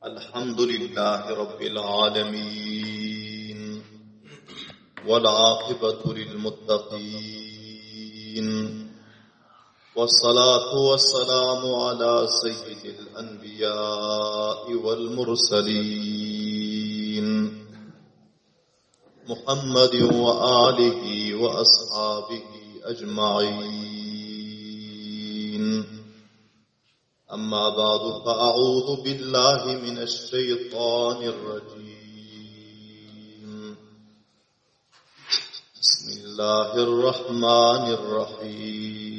الحمد لله رب العالمين والعاقبة للمتقين والصلاة والسلام على سيد الأنبياء والمرسلين محمد وآله وأصحابه أجمعين أما بعد فأعوذ بالله من الشيطان الرجيم بسم الله الرحمن الرحيم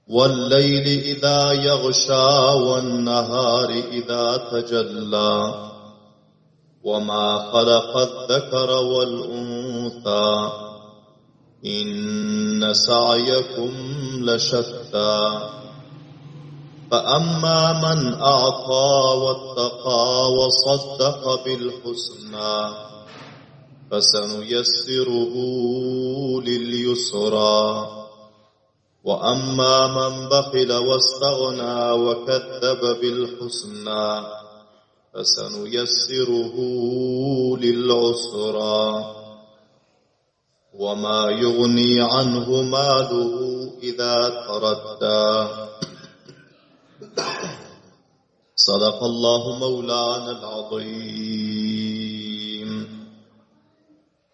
والليل إذا يغشى والنهار إذا تجلى وما خلق الذكر والأنثى إن سعيكم لشتى فأما من أعطى واتقى وصدق بالحسنى فسنيسره لليسرى وأما من بخل واستغنى وكذب بالحسنى فسنيسره للعسرى وما يغني عنه ماله إذا تردى صدق الله مولانا العظيم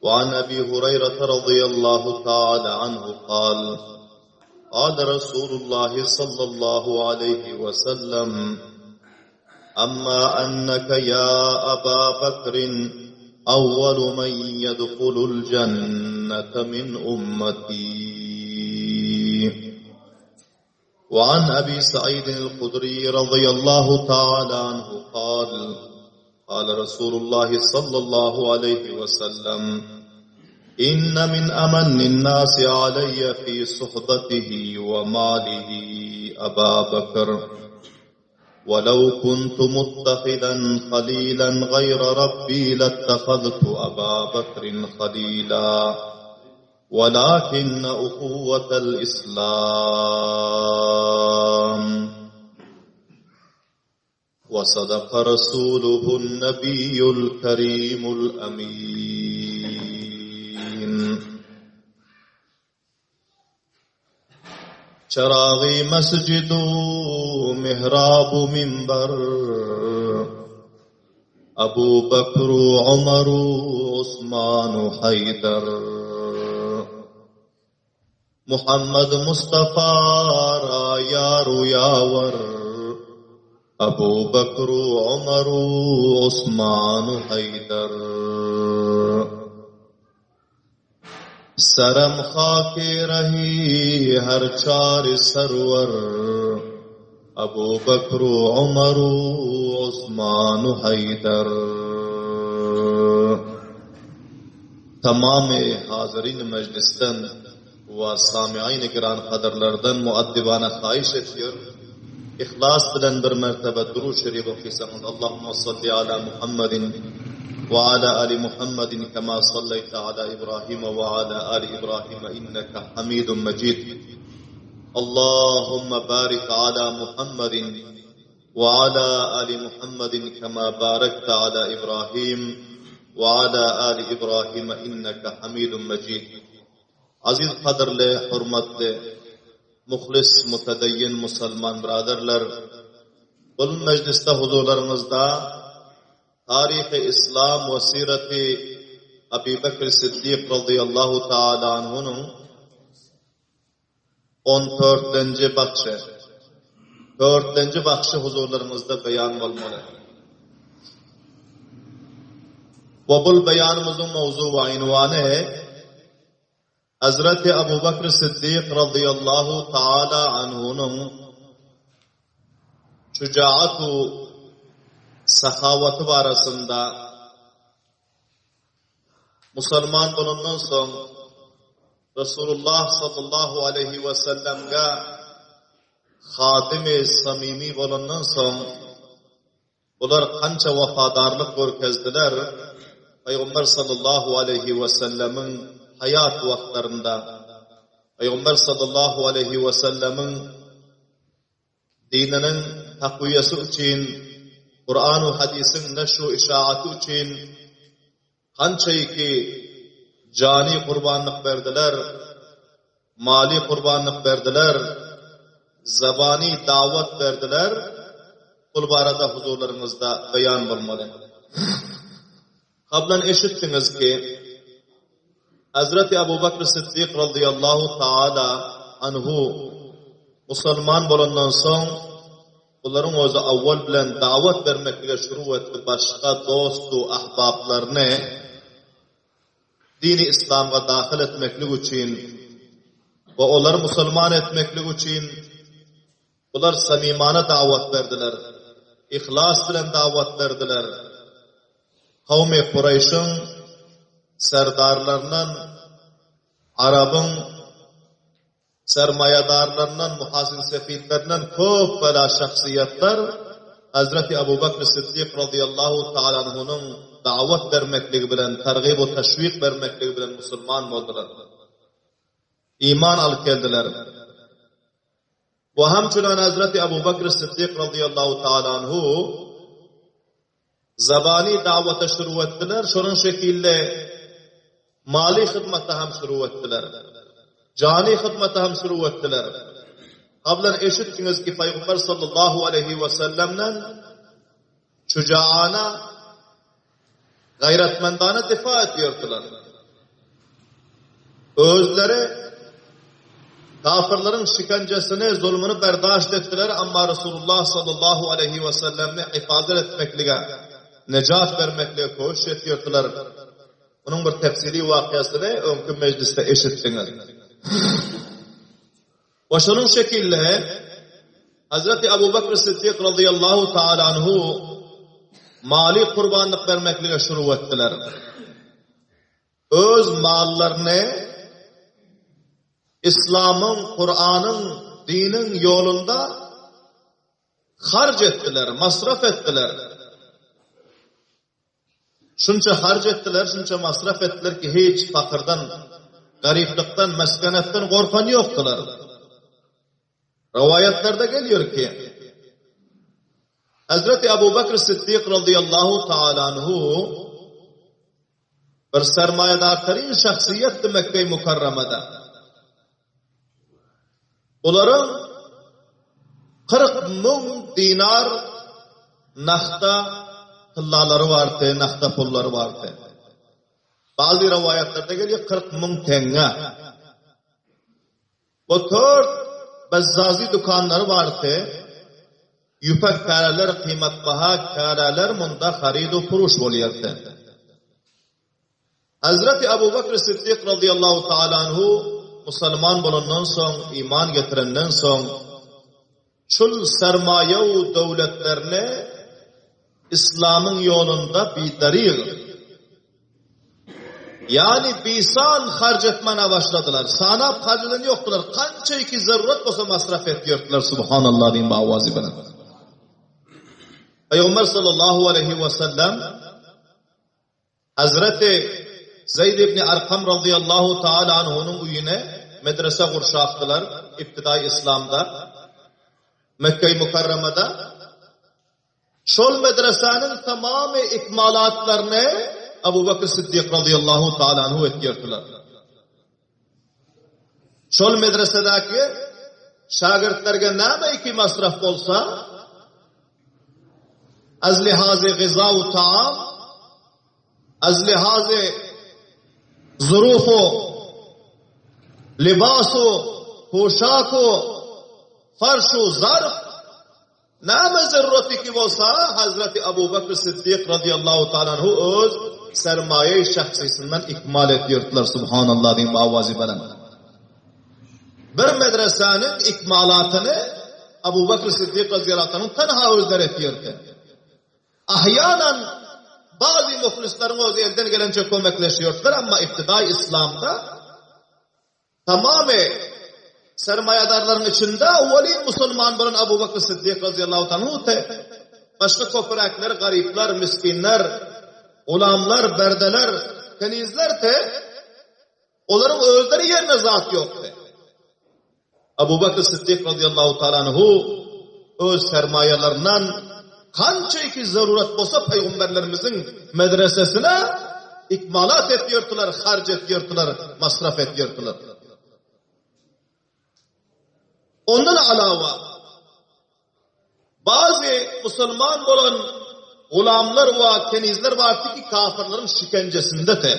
وعن أبي هريرة رضي الله تعالى عنه قال قال رسول الله صلى الله عليه وسلم أما أنك يا أبا بكر أول من يدخل الجنة من أمتي وعن أبي سعيد الخدري رضي الله تعالى عنه قال قال رسول الله صلى الله عليه وسلم إن من أمن الناس علي في صحبته وماله أبا بكر ولو كنت متخذا خليلا غير ربي لاتخذت أبا بكر خليلا ولكن أخوة الإسلام وصدق رسوله النبي الكريم الأمين چراغی مسجد و محراب و منبر ابو بکر و عمر و عثمان و حیدر محمد مصطفی را یار و یاور ابو بکر و عمر و عثمان و حیدر سرم خاک رهی هر چار سرور ابو بکر و عمر و عثمان و حیدر Tamam hazirin meclisten we sami'in giran kadrlardan muaddibana haýyş etýär. Yhlas bilen bir mertebe Durud Şerif okysaňyz Allahumma salli ala Muhammedin we ala ali Muhammedin kema salleýte ala Ibrahim we ala ali Ibrahim inneke Hamidun Mejid. Allahumma barik ala Muhammedin we ala ali Muhammedin kema barekte ala Ibrahim we ala ali Ibrahim inneke Hamidun Mejid. Aziz gadyrly, hormatly, muhlis, mutedeyyin musulman byraderler! Bul mejlisde huzurlaryňyzda Taryhy Yslam we Siraty Abi Bekr Siddik razyýallahu taala anhunyň on dörtlenji bakşy, dörtlenji bakşy huzurlaryňyzda beýan bolmaly. We bul beýanymyzyň mowzugy we ynwany Hezreti Abu Bekr Siddik razyýallahu taala anhunyň şujaat u sahawaty barasynda musulman bolandan soň Resulullah sallallahu aleýhi we sellemge hadymy samimi bolandan soň Bular kança wepadarlyk görkezdiler, Pygamber sallallahu aleýhi wesellemiň haýat wagtlarynda, Pygamber sallallahu aleýhi wesellemiň. Dininiň takwiýasy üçin, Kuran we hadysyň neşr-u işaaty üçin kançaýyky jany gurbanlyk berdiler, maly gurbanlyk berdiler, zabany dawat berdiler, bul barada huzurlaryňyzda beýan bolmaly. Kablan eşitdiňiz ki, Hazreti Abu Bakr Siddik razyýallahu taala anhu musulman bolandan soň, bularyň özi awwal bilen dawat bermeklige şuru etdi başga dost-u ahbaplaryny dini yslamga dahyl etmeklik üçin we olary musulman etmeklik üçin Bular samimana dawat berdiler. Yhlas bilen dawat berdiler. Kawmy Kureýşiň serdarlaryndan, Arabyň sermaýadarlaryndan, muhasin sefidlerinden köp bela şahsyýetler Hazreti Abu Bekr Siddik razyýallahu taala anhunyň dawat bermekligi bilen, targyb we teşwik bermekligi bilen musulman boldular. Iman alyp geldiler. We hamçunan Hazreti Abu Bakr Siddik razyýallahu taala anhu zabany dawata şuru etdiler, şonuň şekilde maly hyzmata hem şuru etdiler. Jany hyzmata hem şuru etdiler. Kablan eşitdiňiz ki Paýgamber sallallahu aleýhi we sellemden şujaana gaýratmendana difa edýärdiler. Özleri kafirleriň şikenjesini, zulmuny berdaşt etdiler, amma Resulullah sallallahu aleýhi we sellemni hifazat etmeklige, nejat bermeklige köşüş edýärdiler. Munuň bir tefsili wakyýasyny öňki mejlisde eşitdiňiz. We şonuň şekilde Hazreti Abu Bekr Siddik razyýallahu taala anhu maly gurbanlyk bermeklige şuru etdiler. Öz mallaryny Islamyň, Kuranyň, diniň ýolunda harç etdiler, masraf etdiler. Şunça harç etdiler, şunça masraf etdiler ki, hiç fakyrdan, garyplykdan, meskenetden gorkan ýokdular. Rowaýatlarda gelýär ki, Hazreti Abu Bekr Siddik razyýallahu taala anhu bir sermaýadartarin şahsyýetdi Mekge-i Mukarramada. Olaryň 40 müň dinar nahda tyllalary bardy, nahda pullary bardy. Bazy rowaýatlarda gelýär 40 müň teňňe. Bu tört bezzazi dükanlary bardy. Ýüpek käreler, kymatbaha käreler munda harydu puruş bolýardy. Hazreti Abu Bekr Siddik razyýallahu taala anhu musulman bolandan soň, iman getirenden soň, şul sermaýa u döwletlerini Islamyň ýolunda bidaryg, ýagny bisan harç etmäne başladylar. Sanap harç eden ýokdular. Kança iki zarurat bolsa masraf etýärdiler. Subhanallah diýin bu awazy bilen. Pygamber sallallahu aleýhi we sellem Hazreti Zeýd ibn Arkam razyýallahu taala anhunyň öýüne medrese gurşapdylar, ibtidaý yslamda, Mekge-i Mukarramada. Şol medresäniň tamamy ikmalatlaryny Abu Bekr Siddik razyýallahu taala anhu etýärdiler. Şol medresedäki şägirtlerge näme iki masraf bolsa, az lihazy gyza we taam, az lihazy zuruf we libas we puşak we farş we zarf, Näme zeruraty ki bolsa, Hazreti Abu Bekr Siddik razyýallahu taala anhu öz sermaýeý şahsysyndan ikmal etýärdiler, Subhanallah diýip awazy belent. Bir medresäniň ikmalatyny Abu Bekr Siddik razyýallahu anhu tenha özleri etýärdi. Ahýanan bazy muhlisleriň özi elden gelençe kömekleşýärdiler, amma ibtidaý yslamda Tamamy sermaýadarlaryň içinde owalyn musulman bolan Abu Bekr Siddik razyýallahu taala anhu başga köpüräkler garyplar, miskinler, gulamlar, berdeler, kenizler te olaryň özleri ýerine zat ýokdy. Abu Bekr Siddik razyýallahu taala anhu. öz sermaýalaryndan kançaýki zarurat bolsa paýgamberlerimiziň medresesine ikmalat etýärdiler, harç etýärdiler, masraf etýärdiler. Ondan alawa Bazy musulman bolan gulamlar we kenizler bardy ki kafirleriň şikenjesindedi.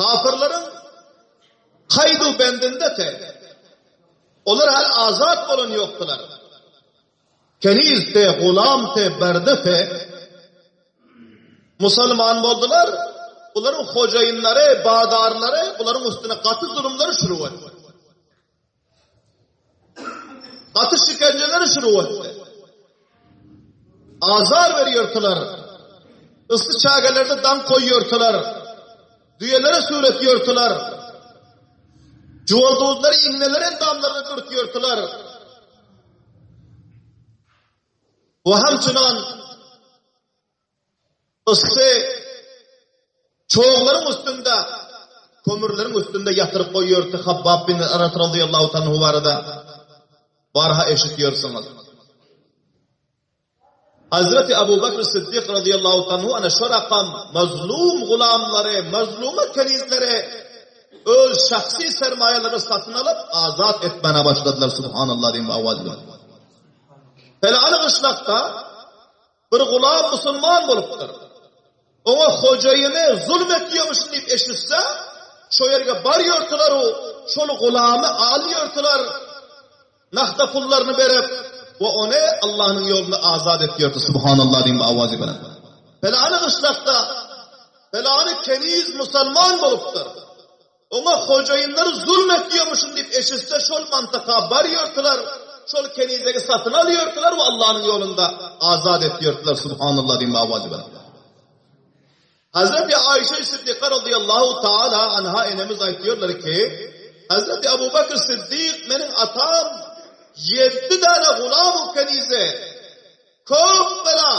Kafirleriň kaýdu bendindedi. Olar hal azat bolan ýokdular. Kenizdi, gulamdy, berdidi. Musulman boldular. Bularyň hojaýynlary, bazarlary bularyň üstüne gaty zulumlary şuru etdi. Gaty şikenjeleri şuru etdi. Azar berýärdiler. Yssy çägelerde daň koýýardylar. Düýelere süwretýärdiler. Juwalduzlary iňneler endamlaryna dürtýärdiler. We hemçinan yssy çoglaryň üstünde, kömürleriň üstünde ýatyryp goýýardy Habbab bin Arat razyýallahu anhu barada barha eşitýärsiňiz. Hazreti Abu Bakr Siddik razyýallahu anhu ana şo rakam mazlum gulamlary, mazluma kenizleri öz şahsy sermaýalaryny satyn alyp azat etmäne başladylar subhanallah diýen awaz bilen. Pelany gyşlakda bir gulam musulman bolupdyr. Oňa hojaýyny zulm etýärmişin diýip eşitse, şo ýerge barýardylar u şol gulamy alýardylar. Nahda pullaryny berip we ony Allahnyň ýolunda azat etýärdi Subhanallah diýen bu awazy bilen. Pelany gyşlakda pelany keniz musalman bolupdyr. Oňa hojaýynlary zulm etýärmişin diýip eşitse şol mantyka barýardylar, şol kenizegi satyn alýardylar we Allahnyň ýolunda azat etýärdiler Subhanallah diýen bu awazy bilen. Hazreti Aýşe Siddyka razyýallahu taala anha enemiz aýtýarlar ki, Hazreti Abu Bakr Siddyk meniň atam ýeddi däne gulam-u kenize köp bela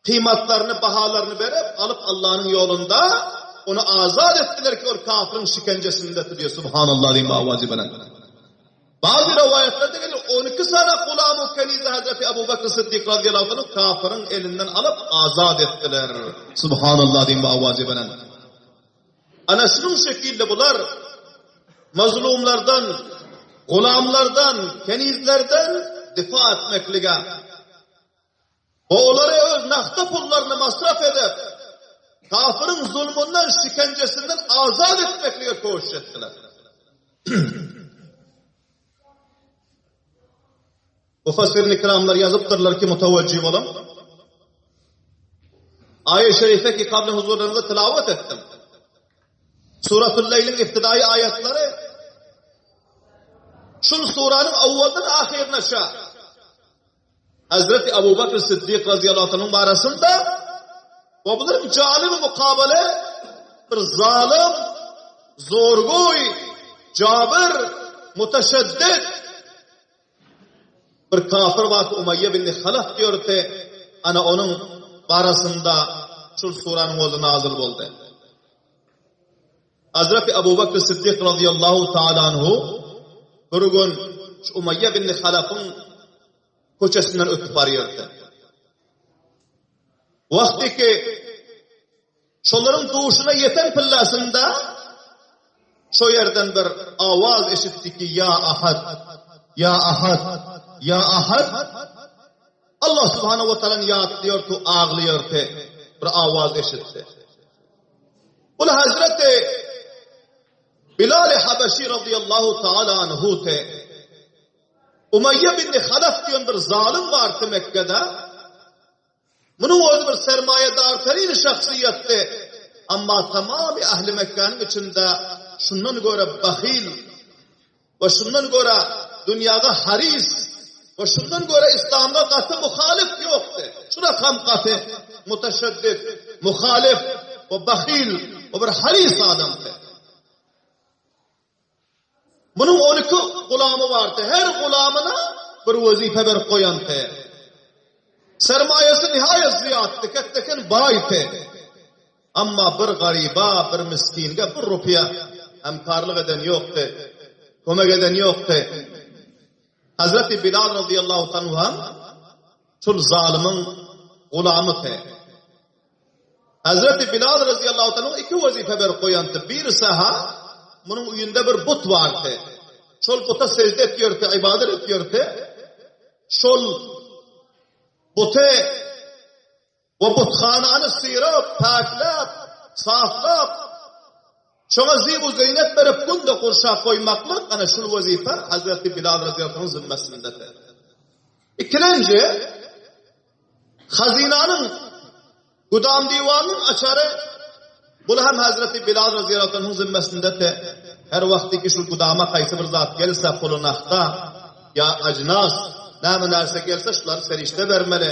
kymatlaryny, bahalaryny berip, alyp Allanyň ýolunda ony azat etdiler ki, ol kafyryň şikenjesinde diýýär. Subhanallah diýen bu awazy bilen. Bazy rowaýatlarda gelýär, 12 sany gulam-u kenizi Hazreti Abu Bakr Siddik razyýallahu anhu kafyryň elinden alyp azat etdiler. Subhanallah diýen bu awazy bilen. Ana şunuň şekilde bular mazlumlardan, gulamlardan, kenizlerden difa etmeklige we olary öz nahta pullaryny masraf edip, kafyryň zulmundan, şikenjesinden azat etmeklige koşuş etdiler. Mufassirin ikramlar ýazypdyrlar ki mutawajjih boluň. Aýet-i şerife ki kably huzurlaryňyzda tilawat etdim. Suratul Leýliň ibtidaýy aýatlary şul suranyň awwaldan ahyryna şa Hazreti Abu Bakr Siddik razyýallahu anhuň barasynda we bularyň jalyby mukabele bir zalym, zorgoý, jabir, mutaşaddid bir kafir bardy Umaýýa bin Halaf diýerdi, ana onuň barasynda şul suranyň özi nazyl boldy. Hazreti Abu Bakr Siddik razyýallahu taala anhu bir gün şu Umaýýa bin Halafyň köçesinden ötüp barýardy. Wagty ki şolaryň duşuna ýeten pillasynda şo ýerden bir awaz eşitdi ki, Ýa Ahad, Ýa Ahad, Ýa Ahad. Allah subhanahu wa taalany ýatlaýardy, aglaýardy. Bir awaz eşitdi. Ol Hazreti Bilal-i Habeşi radıyallahu taala anhu te Umayya bin Halaf diýen bir zalym bardy Mekke'de. Munuň özi bir sermaýedar terin şahsyýetdi. Amma tamamy ähli Mekgäniň içinde şundan görä bahyl we şundan görä dünýäge haris we şundan görä islamga gaty muhalyf ýokdy. Şu rakam gaty mutaşaddid, muhalyf we bahyl we bir haris adamdy. Munuň 12 gulamy bardy. Her gulamyna bir wezipe berip goýandy. Sermaýasy nihaýat zyýatdy, ketdeken baýdy. Amma bir garyba, bir miskinge bir rupiýa hemkarlyk eden ýokdy, kömek eden ýokdy. Hazreti Bilal radıyallahu anhu hem şul zalymyň gulamydy. Hazreti Bilal radıyallahu anhu iki wezipe berip goýandy. Birisi ha, munuň öýünde bir but bardy. Şol buta sejde etýärdi, ibadet etýärdi. Şol buty we buthanany syryp, päkläp, saflap, şoňa zib-u-zeýnet berip günde gurşap goýmaklyk, ana şul wezipe Hazreti Bilal radıyallahu anhuň zimmesindedir. Ikilenji, Hazynanyň, gudam diwanynyň açary, bul hem Hazreti Bilal razyýallahu anhuň zimmesindedi. Her wagtyky şul gudama haýsy bir zat gelse, puly nahda ýa ajnas, näme närse gelse, şulary serişde bermeli.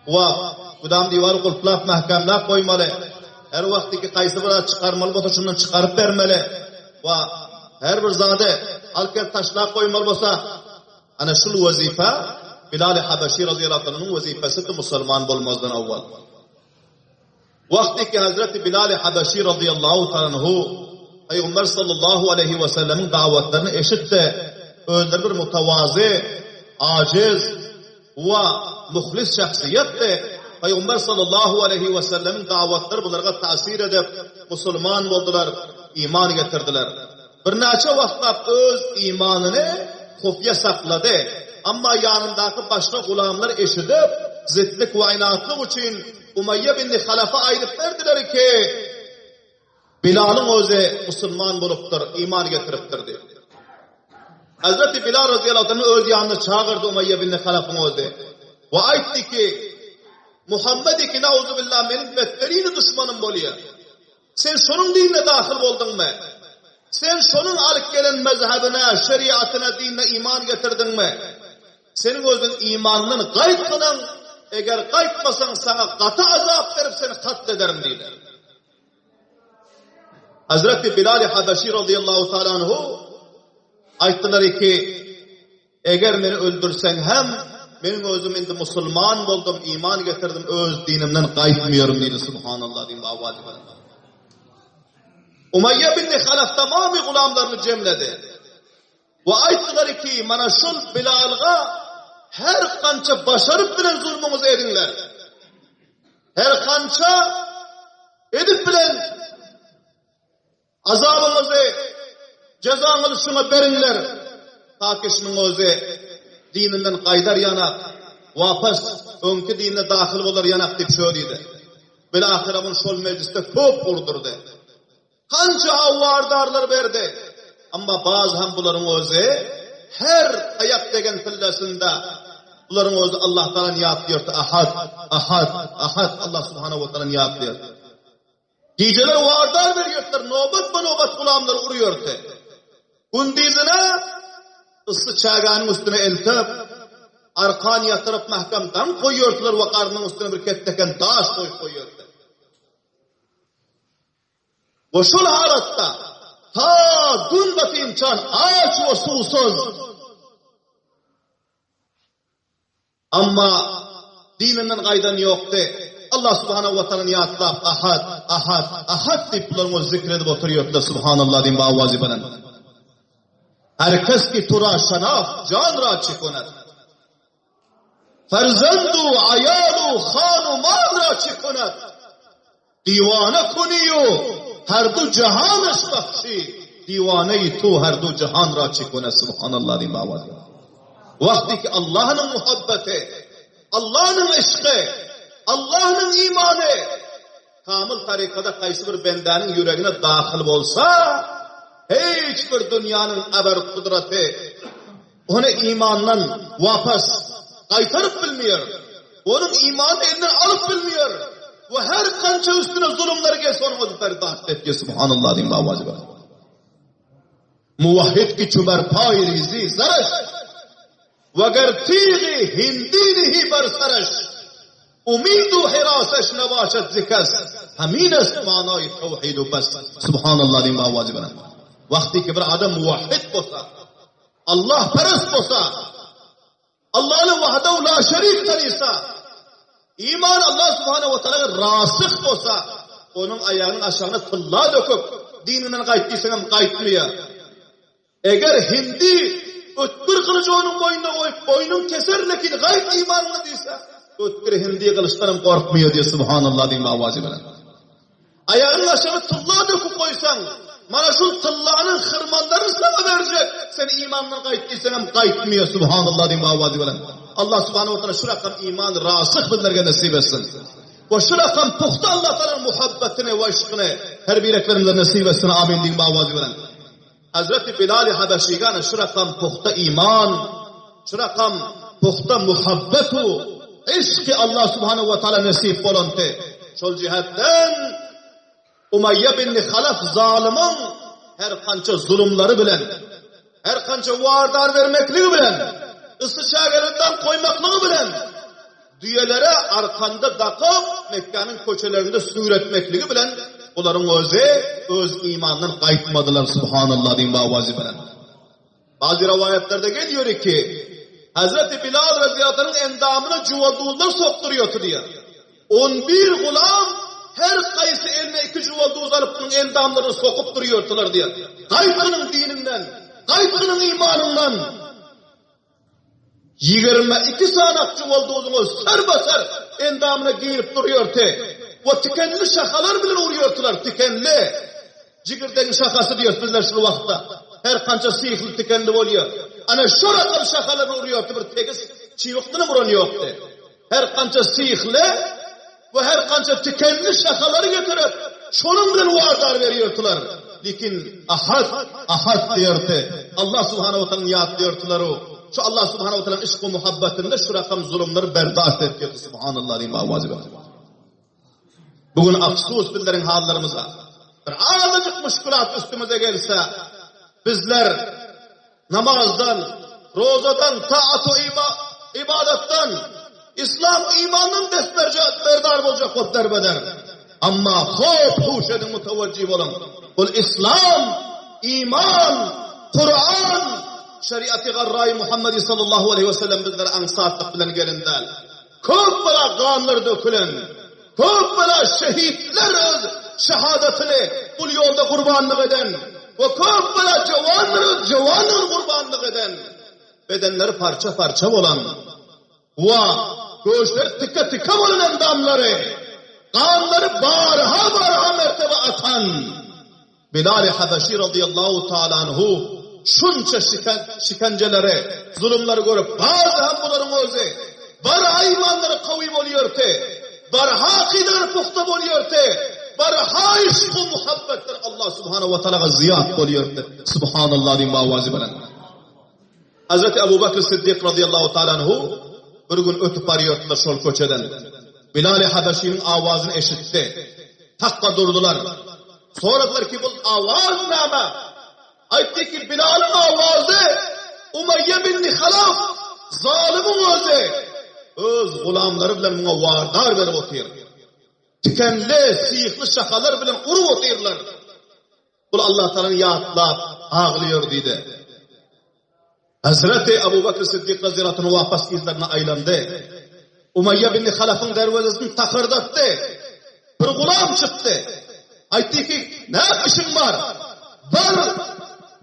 We gudam diwary gulplap, mähkämläp goýmaly. Her wagtyky haýsy bir zat çykarmaly bolsa, şundan çykaryp bermeli. We her bir zady alyp gelip taşlap goýmaly bolsa, Ana şul wezipe Bilal-i Habeşi razyýallahu anhunyň wezipesidi musulman bolmazdan owwal. Wagty ki Hazreti Bilal-i Habeşi razyýallahu anhu Pygamber sallallahu aleýhi we sellemiň dawatlaryny eşitdi, özleri bir mutawazy, ajiz we muhlis şahsyýetdi. Pygamber sallallahu aleýhi we sellemiň dawatlary bularga täsir edip, musulman boldular, iman getirdiler. Birnäçe wagtlap öz imanyny hufýa saklady. Emma ýanyndaky başga gulamlar eşidip, zitlik we ynatlyk üçin Umaýýa binni Halafa aýdyp berdiler ki, Bilalyň özi musulman bolupdyr, iman getiripdir diýip. Hazreti Bilal razyýallahu anhu öz ýanyna çagyrdy Umaýýa binni Halafyň özi we aýtdy ki, Muhammed ki, nauzubillah, meniň betberini duşmanym bolýar. Sen şonuň dinine dahyl bolduňmy? Sen şonuň alyp gelen mezhebine, şeriatyna, dinine iman getirdiňmi? Seniň özüň imandan gaýtgynyň, eger gaýtmasaň saňa gaty azap berip seni katl ederin diýdi. Hazreti Bilal Habeşi radıyallahu taala anhu aýtdylar ki, Eger meni öldürseň hem, meniň özüm indi musulman boldum, iman getirdim, öz dinimden gaýtmýaryn diýdi, Subhanallah diýip awaz berdi. Umaýýa bin Halaf tamamy gulamlaryny jemledi. We aýtdylar ki, mana şul Bilalga her kança başaryp bilen zulmuňyzy ediňler. Her kança edip bilen Azabyňyzy, jezaňyzy şuňa beriňler, ta ki şunuň özi dininden gaýdar ýanak, wapas öňki dinine dahyl bolar ýanak diýip şö diýdi. Bilahyra muny şol mejlisde köp urdurdy. Kança awwardarlar berdi. Emma bazy hem bularyň özi her aýak degen pillesinde bularyň özi Allah Tagalany ýatlaýardy, Ahad, Ahad, Ahad Allah Subhanahu wa Tagalany ýatlaýardy. Gijeler wardar berýärdiler, nobatma-nobat gulamlary urýardy. Gündizine yssy çägäniň üstüne eltip, arkan ýatyryp mähkem daň goýýardylar we garnynyň üstüne bir ketdeken daş goýup goýýardy. We şol halatda ta gün batynçan aç we suwsuz Amma dininden gaýdan ýokdy. Allah subhanahu wa tagalany ýatlap Ahad, Ahad, Ahad diýip bularyň özi zikr edip oturýardylar Subhanallah diýip awazy belent. Her kes ki tura şanaht jan ra çi konat. Ferzendu aýalu hanu mal ra çi konat. Diwana kuniyu her du jahanaş bahşi Diwaneyi tu her du jahan ra çi kone Subhanallah diýip awazy belent. Wagty ki Allahnyň muhabbeti, Allahnyň yşky, Allahnyň imany kamyl tarykada haýsy bir bendäniň ýüregine dahyl bolsa, hiç bir dünýäniň aber kudraty ony imandan wapas gaýtaryp bilmeýär, onuň imanyny elinden alyp bilmeýär we her kança üstüne zulumlar gelse onuň özi berdaşt etýär. Subhanallah diýip awazy belent. Muwahhid ki çu ber paý rizi zaraş, We ger tigi hindi nihi ber saraş, Umidu hiraseş nebaşet zi kes, Hemin est manaýy tewhidu bes. Subhanallah diýip awazy belent. Wagty ki bir adam muwahhid bolsa, Allah perest bolsa, Allany wahdahu la şerik tanysa, iman Allah subhanahu wa taala rasyh bolsa, onuň aýagynyň aşagyna tylla döküp, dininden gaýt diýseňem gaýtmaýar. Eger hindi Ötgür gylyjy onuň boýnuna goýup, boýnuň keser lekin gaýt imanyňdan diýse, ötgür hindi gylyçdanam gorkmaýar diýýär, Subhanallah diýiň awazy bilen. Aýagynyň aşagyna tylla döküp goýsaň, mana şul tyllanyň hyrmanlaryny saňa berjek, sen imandan gaýt diýseňem gaýtmaýar, Subhanallah diýiň awazy bilen. Allah Subhanahu wa Taala şu rakam iman rasyh bizlerge nesip etsin. We şu rakam puhta Allah Taalanyň muhabbatyny we yşkyny her bireklerimize nesip etsin. Amin diýiň awazy bilen. Hazreti Bilal-i Habeşige ana şu rakam puhta iman, şu rakam puhta muhabbet-u yşky Allah Subhanahu wa Taala nesip bolandy. Şol jihetden Umaýýa bin Halaf zalymyň her kança zulumlary bilen, her kança wardar bermekligi bilen, yssy çägelerinden koýmaklygy bilen Düýelere arkanda dakyp, Mekgäniň köçelerinde süýretmekligi bilen bularyň özi öz imanyndan gaýtmadylar, Subhanallah diýiň bu awazy bilen. Bazy rowaýatlarda gelýär ki, Hazreti Bilal razyýallahu anhuň endamyna juwalduzlar sokdurýardy diýýär. On bir gulam her haýsy eline iki juwalduz alyp munuň endamlaryna sokup durýardylar diýýär. Gaýt munuň dininden, gaýt munuň imanyndan. 22 sany akjy boldugyzyň ser-basar endamyna girip durýardy we tikenli şahalar bilen urýardylar, tikenli. Jigirdegiň şahasy diýeris bizler şul wagtda. Her kança syhly tikenli bolýar. Ana şo rakam şahalar bilen urýardy, bir tegis çybykdanam uran ýokdy. Her kança syhly we her kança tikenli şahalary getirip, şonuň bilen wardar berýärdiler. Lekin Ahad, Ahad diýerdi. Allah subhanahu wa taala ýatlaýardylar. Şu Allah subhanahu wa taala yşk we muhabbatynda şu rakam zulumlary berdaşt etýärdi. Subhanallah diýip awazy berdi. Bu gün afsus bizleriň hallarymyza. Bir azajyk muşkulat üstümize gelse, bizler Namazdan, rozadan, taat-u ybadatdan, yslam imandan destberdar boljak bolup derbeder. Amma hop huş ediň mutawajjih boluň. Bul yslam, iman, Kuran, şeriaty garraýy Muhammedi sallallahu aleýhi we sellem bizlere aňsatlyk bilen gelen däl. Köp bela ganlar dökülen, köp bela şehitler öz şehadatyny bul ýolda gurbanlyk eden we köp bela jowanlar öz jowanlygyny gurbanlyk eden, bedenleri parça-parça bolan we göğüsleri tike-tike bolan endamlary, ganlary barha-barha mertebe akan Bilal-i Habeşi razyýallahu taala anhu şunça şikenjeleri, zulumlary görüp, bardy hem bularyň özi, barha imanlary kawy bolýardy, barha akydalary pugta bolýardy, barha yşk-u muhabbetleri Allah subhanahu wa taalaga zyýat bolýardy. Subhanallah diýiň bu awazy bilen. Hazreti Abu Bakr Siddik razyýallahu taala anhu bir gün ötüp barýardylar şol köçeden. Bilal-i Habeşiniň awazyny eşitdi. Takga durdular. Soradylar ki, bu awaz näme? Aýtdy ki, Bilalyň awazy Umaýýa bin Halaf zalymyň özi öz gulamlary bilen muňa wardar berip otyr. Tikenli, syhly şahalar bilen urup otyrlar. Bul Allah Taalany ýatlap aglaýar diýdi. Hazreti Abu Bakr Siddik razyýallahu anhu wapas yzlaryna aýlandy. Umaýýa bin Halafyň derwezesini takyrdatdy. Bir gulam çykdy. Aýtdy ki, näme işiň bar? Bar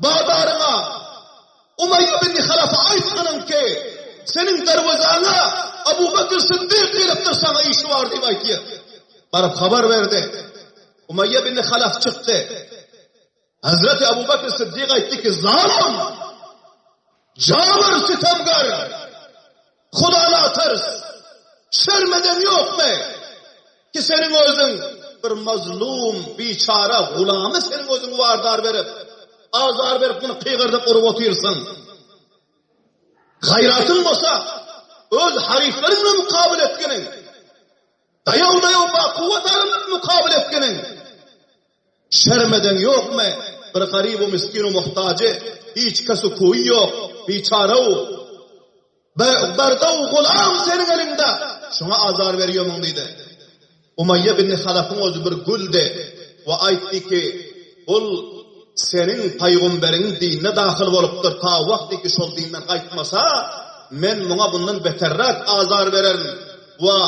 bazaryňa Umaýýa bin Halafa aýtgynyň ki, seniň derwezaňa Abu Bakr Siddik gelipdir, saňa işi bar diýip aýtýar. Baryp habar berdi. Umaýýa bin Halaf çykdy. Hazreti Abu Bakr Siddik aýtdy ki, zalym! Jabir sitemgar! Hudana ters! Şerm eden ýokmy? Ki seniň özüň bir mazlum, biçara gulamy seniň özüň wardar berip, azar berip muny kygyrdyp urup otyrsyň. Gaýratyň bolsa, öz haryflaryň bilen mukabyl etginiň. Daýaw-daýaw bakuwwat adamlar bilen mukabyl etginiň. Şerm eden ýokmy? Bir garyb-u miskin-u muhtajy, hiç kes-u kuýy ýok, biçara-u, berde-u gulam seniň eliňde, şoňa azar berýärmiň diýdi. Umaýýa bin Halafyň özi bir güldi we aýtdy ki, Bul seniň pygamberiň dinine dahyl bolupdyr, ta wagty ki şol dinden gaýtmasa, men muňa bundan beterräk azar bererin we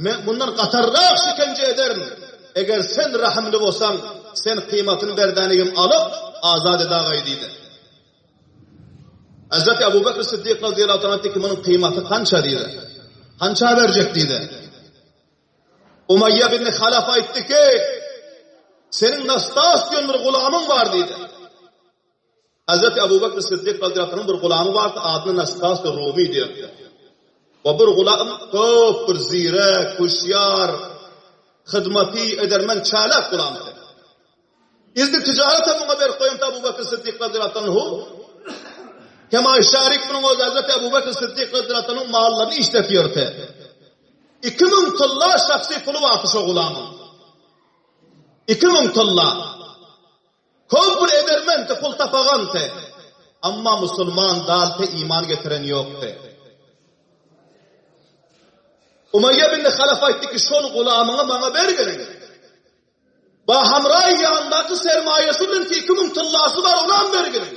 men mundan gatarrak şikenje ederin. Eger sen rahymly bolsaň, sen kymatyny berdänigim alyp, azat edagaý diýdi. Hazreti Ebu Bekr Siddik radıyallahu anh aýtdy ki, munuň kyýmaty kança diýdi. Kança berjek diýdi. Umaýýa bin Halaf aýtdy ki, seniň Nastas diýen bir gulamyň bar diýdi. Hazreti Ebu Bekr Siddik radıyallahu anh bir gulamy bardy, adyny Nastas Rumi diýerdi. We bir gulam köp bir zirek, hüşýar, hyzmaty edermen çalak gulamdy. Izdi tijaret hem muňa berip goýan Abu Bekr Siddik radiyallahu anhu. Kema şarik munuň öz Hazreti Abu Bekr Siddik radiyallahu anhu mallaryny işletip ýörte. 2000 tylla şahsy puly bardy şo gulamyň. 2000 tylla. Köp bir edermenti pul tapaganty. Amma musulman dalte iman getiren ýokdy. Umayya bin Halaf aýtdy ki, şol gulamyňy maňa bergin. Ba hamraý ýanyndaky sermaýasy bilen ki 2000 tyllasy bar, onam berginiň.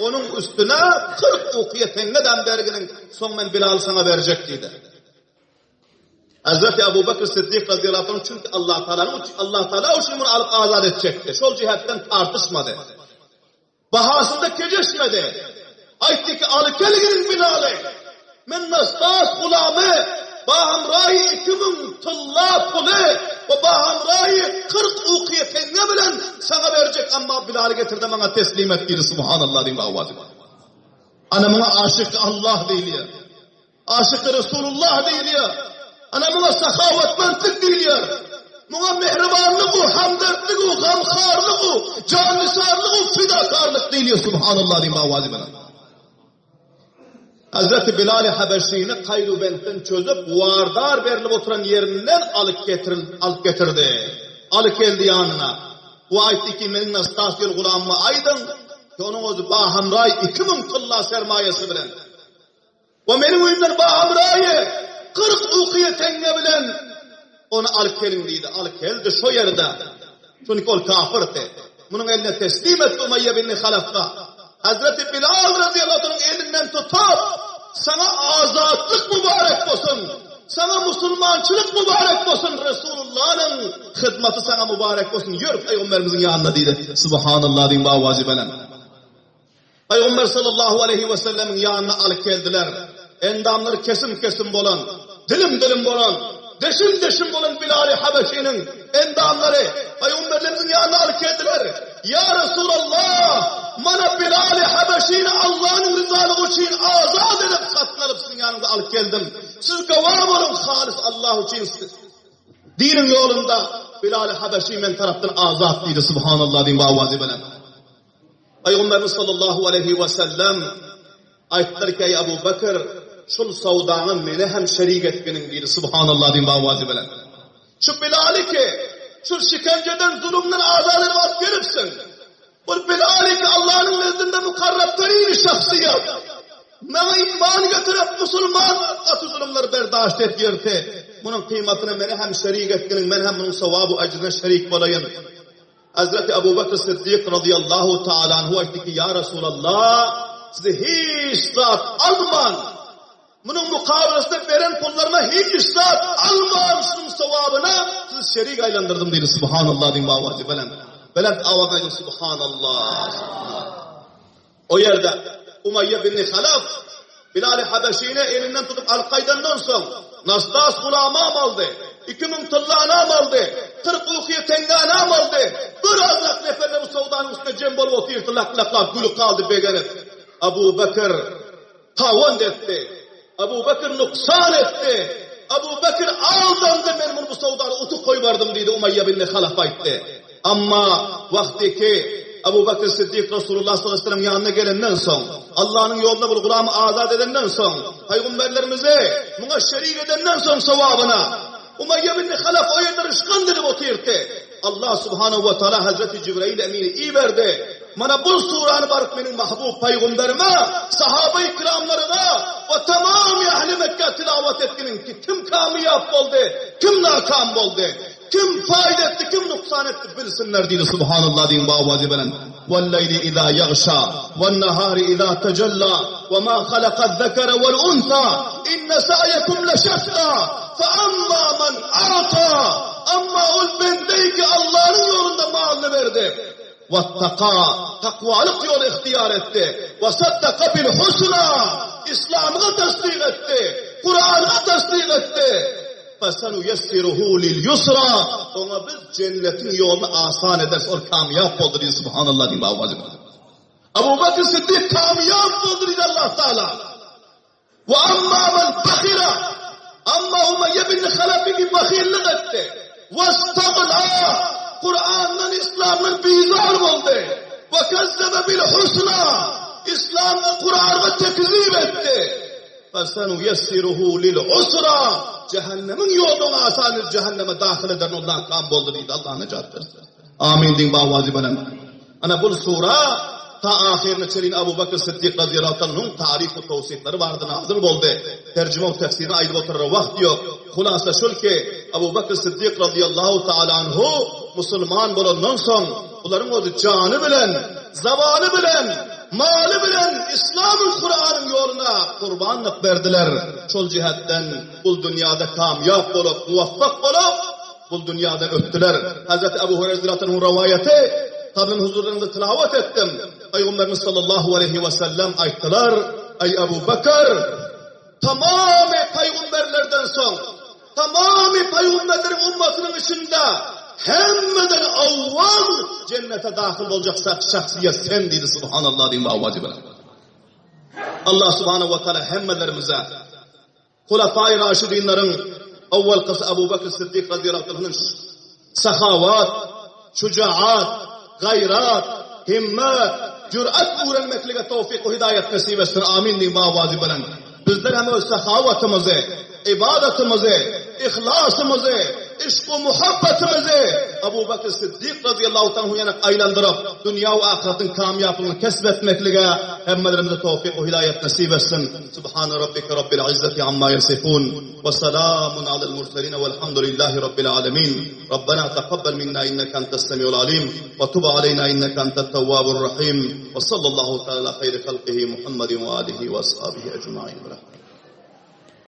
Onuň üstüne 40 ukiýe teňňedem berginiň, soň men Bilal saňa berjek diýdi. Hazreti Abu Bakr Siddik radıyallahu anh çünki Allah Taala'nın Allah Taala üçin bunu alyp azat etjekdi. Şol cihetden tartışmady. Bahasynda kejeşmedi. Aýtdy ki, Alyp gelginiň Bilaly! Men Nastas gulamy bahamraýy 2000 tylla puly we bahamraýy 40 ukyýe teňňe bilen saňa berjek, emma Bilaly getir-de maňa teslim et diýdi. Subhanallah diýip awazy. Ana muňa aşyk Allah diýilýär. Aşyky Resulullah diýilýär. Ana muňa sahawatmentlik diýilýär. Muňa mähribanlyk u, hamdertlik u, gamharlyk u, jannisarlyk u, fidakarlyk diýilýär. Subhanallah diýip awazy bilen. Hazreti Bilal Habeşini Kaýrubentden çözüp, wardar berlip oturan ýerinden alyp getir, alyp getirdi. Alyp geldi ýanyna. We aýtdy ki, meniň Nastas diýen gulamyma aýdyň, ki onuň özi bahamraý 2000 tylla sermaýasy bilen. We meniň öýümden bahamraýy 40 ukyýe teňňe bilen ony alyp geliň diýdi. Alyp geldi şo ýerde. Çünki ol kafyrdy. Munuň eline teslim etdi Umaýýa bin Halafga. Hazreti Bilal radıyallahu anh'ın elinden tutup, sana azatlyk mübarek bolsun, sana musulmançylyk mübarek bolsun, Resulullah'ın hyzmaty sana mübarek bolsun, ýör Peygamberimizin ýanyna diýdi. Subhanallah diýip awazy belent. Pygamber sallallahu aleýhi we sellemiň ýanyna alyp geldiler. Endamlary kesim-kesim bolan, dilim-dilim bolan, deşim-deşim bolan Bilal-i Habeşiniň endamlary Pygamberlerimiziň ýanyna alyp geldiler. Ýa Resulallah, mana Bilal-i Habeşini Allanyň ryzalygy üçin azat edip satyn alyp siziň ýanyňyza alyp geldim. Siz gawa boluň, halys Allah üçin diniň ýolunda Bilal-i Habeşi men tarapdan azat diýdi. Subhanallah diýip awazy bilen. Pygamberimiz sallallahu aleýhi we sellem aýtdylar ki, Eý Abu Bekr, şul sawdaňa meni hem şerik etginiň diýdi. Subhanallah diýip awazy bilen. Şu Bilaly ki, şu şikenjeden, zulumdan azat edip alyp gelipsiň. Bu Bilaly ki Allah'yň nezdinde mukarrab terin şahsyýet. Maňa iman getirip musulman gaty zulumlary berdaşt etýärdi. Munuň kyýmatyna meni hem şerik etginiň, men hem munuň sowabu ejrine şerik bolaýyn. Hazreti Abu Bekr Siddik radıyallahu taala anhu aýtdy ki, Ýa Resulallah, sizi hiç zat alman, munuň mukabelasynda beren pullaryma hiç zat alman, şunuň sowabyna sizi şerik aýlandyrdym diýdi. Subhanallah diýip awazy belent. Belent awaz aýdyň Subhanallah. O ýerde Umaýýa bin Halaf Bilal-i Habeşini elinden tutup alyp gaýdandan soň, Nastas gulamam aldy, 2000 tyllanam aldy, 40 ukyýe teňňänam aldy. Bir azrak neferler bu söwdanyň üstünde jem bolup otyrdy, lak-laklap gülüp galdy begenip. Abu Bekir tawand etdi. Abu Bekir nuksan etdi. Abu Bekir aldandy, men muny bu söwdany utuk goýbardym diýdi, Umaýýa bin Halaf aýtdy. Amma wagty ki Abu Bekr Siddik Resulullah sallallahu aleyhi ve sellem ýanyna gelenden soň, Allanyň ýolunda bir gulamy azat edenden soň, pygamberlerimizi muňa şerik edenden soň sowabyna Umaýýa bin Halaf o ýerde ryşkan dilip otyrdy. Allah subhanahu we taala Hazreti Jibrail Emini iberdi. Mana bu surany baryp meniň mahbub pygamberime, sahaba-i kiramlaryna we tamam ähli Mekge tilawat etginiň ki kim kamyýap boldy, kim nakam boldy. Kim faýda etdi, kim nuksan etdi bilsinler diýdi. Subhanallah diýiň bu awazy bilen. Wal-leýli iza ýagşa, wan-nahari iza tajalla, we ma halakaz-zekere wal-unsa, inne sa'ýekum leşetta, fe amma men a'ta, amma ol bendeý ki Allanyň ýolunda malyny berdi. Wattaka, takwalyk ýoly ygtyýar etdi. Wa saddaka bil husna, Yslamyga tasdyk etdi, Kuranyga tasdyk etdi. Fesenuýessiruhu lil ýusra, oňa biz jennetiň ýoluny asan ederis, ol kamýap boldy diýdi, Subhanallah diýip awaz edip. Abu Bekr Siddik kamýap boldy diýdi Allah Taala. Wa amma men bahyla, amma Umeýýe bin Halefi ki bahyllyk etdi. Wastagna, Kurandan, Islamdan bizar boldy. Wa kezzebe bil husna, Islamda Kurana tekzip etdi. Fesenuýessiruhu lil usra, Jähennemiň ýoluny oňa asan edip jähenneme dahyl ederin, ol nakam boldy diýdi. Allah nejat bersin. Amin diýiň bawazy bilen. Ana bul sura ta ahyryna çenli Abu Bekr Siddik razyýallahu anhuň taryf we towsyflary barada nazyl boldy. Terjime we tefsirini aýdyp oturara wagt ýok. Hulasa şul ki, Abu Bekr Siddik razyýallahu taala anhu musulman bolandan soň bularyň özi jany bilen, zabany bilen, maly bilen Islamyň Kuranyň ýoluna gurbanlyk berdiler. Şol jihetden bul dünýada kamýap bolup, muwaffak bolup, Bul dünýadan ötdüler. Hazreti Abu Hureyre radiyallahu anhuň rowaýaty, Kabryň huzurlarynda tilawat etdim. Pygamberimiz sallallahu aleýhi we sellem aýtdylar, Eý Abu Bekr, tamamy pygamberlerden soň, tamamy pygamberleriň ummatynyň içinde hemmeden owwal jennete dahyl boljak şahsyýet sen diýdi, subhanallah diýip awazy bilen. Allah subhanahu wa taala hemmelerimize Hulafai Raşidinleriň owalkysy Abu Bekr Siddik razyýallahu anhunyň sahawat, şujaat, gaýrat, himmet, jürat öwrenmeklige towfyk we hidaýat nesip etsin. Amin diýiň bawazy bilen. Bizler hem öz sahawatymyzy, ybadatymyzy, yhlasymyzy, yşk we muhabbetimizi Abu Bekr Siddik razyýallahu anhu ýanak aýlandyryp, dünýä we ahyretiň kamýaplygyny kesp etmeklige hemmelerimize towfyk we hidaýat nesip etsin. Subhana rabbike rabbil izzati amma ýasifun we salamun alel murselin welhamdulillahi rabbil alemin Rabbena takabbel minna inneke entes semiul alim we tub aleyna inneke entet tewwabur rahim we sallallahu teala ala hayri halkihi Muhammedin we alihi we ashabihi ecmain.